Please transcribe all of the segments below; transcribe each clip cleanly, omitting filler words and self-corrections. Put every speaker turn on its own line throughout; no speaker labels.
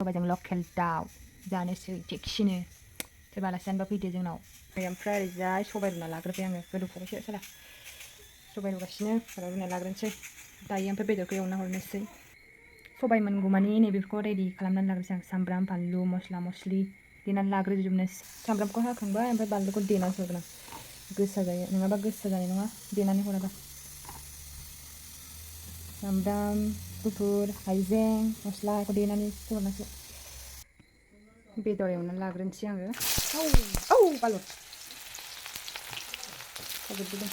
सबाइजों लकेल दाउ जानोसै थिगसिनो सोरबा आलासि जानोबा फैदो जोंनाव ओमफ्राय ओरैजाय सबाइ रुना लाग्रोबाय आङो गोदौफावबायसो साला सबाइ रुगासिनो रुना लाग्रोनोसै दायो ओमफ्राय बेदरखौ एवना हरनोसै सबाइ मोनगौमानि नैबेफोरखौ रेडि खालामनानै लाग्रोसै आं सामब्राम फानलु मस्ला मस्लि देनानै लाग्रोजोबनोसै सामब्रामखौ हाखांबाय ओमफ्राय बानलुखौ देनानै हरगोन आं गोसा जायो नङाबा गोसा जानाय नङा देनानै हराबा सामब्राम गुफुर हाइजें मस्लाखौ देनानै हरनोसै बेदर एवनानै लाग्रोनोसै आङो औ बालु होजोबदों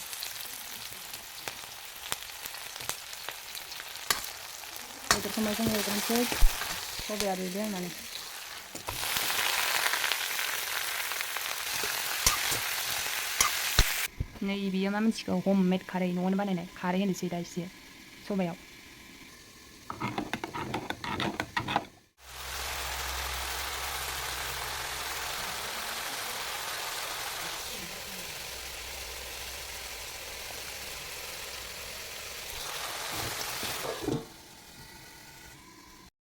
बेदरखौ मोजां एवग्रोनोसै सबाइया रुइदों होननानै नै बियो मा मिथिगौ हममेड खारै न'आवनो बानायनाय खारै होनोसै दा एसे सबाइयाव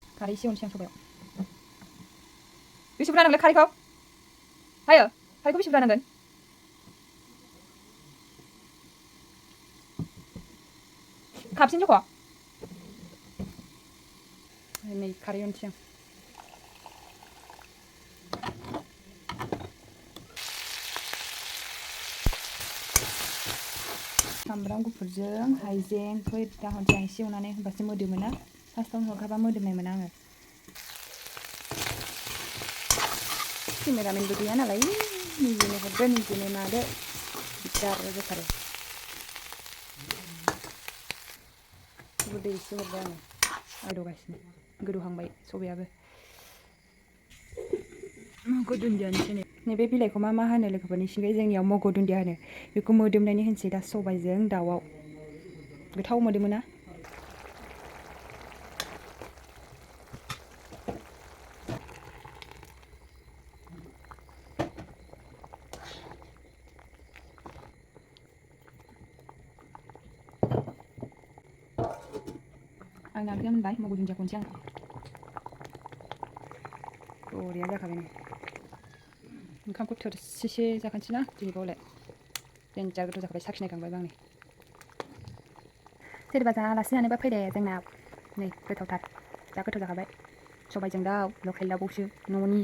खारै एसे होनोसै आं सबाइयाव बेसे बुरजा नांगोन खारैखौ हायो खारैखौ बेसे बुरजा नांगोन खापसेनि जख' नै खारै होनोसै आं सामब्राम गुफुरजों हाइजेंखौ दा हरनोसै आं एसे एवनानै होनबासो मोदोमोना फार्स्टआवनो हरखाबा मोदोमनाय मोना आङो केमेरामेनबो गैया नालाय निजेनो हरदो निजेनो मादो दिगदार जाथारो दै एसे हरबाय आङो गोदौगासिनो गोदौहांबाय सबायाबो मग' दुन्दियानोसै नैबे बिलाइखौ मा होनो लोगोफोरनिथिंजाय जोंनियाव मग' दुन्दिया होनो बेखौ मोदोमनायनि होनसै दा सबाइजों दाउआव गोथाव मोदोमोना आंना ओंख्रिया मोनबाय मग' दुन्दियाखौ होनसै आं बरिया जाखाबाय नै ओंखामखौ थोरसिसे जाखानोसै ना दिनैबावलाय देन्जार गोथाव जाखाबाय साखिनायखांबायबो आं सोरबा आलासि जानोबा फैदो जोंनाव नै गोथावथार जा गोथाव जाखाबाय सबाइजों दाउ लकेल दाउबावसो न'नि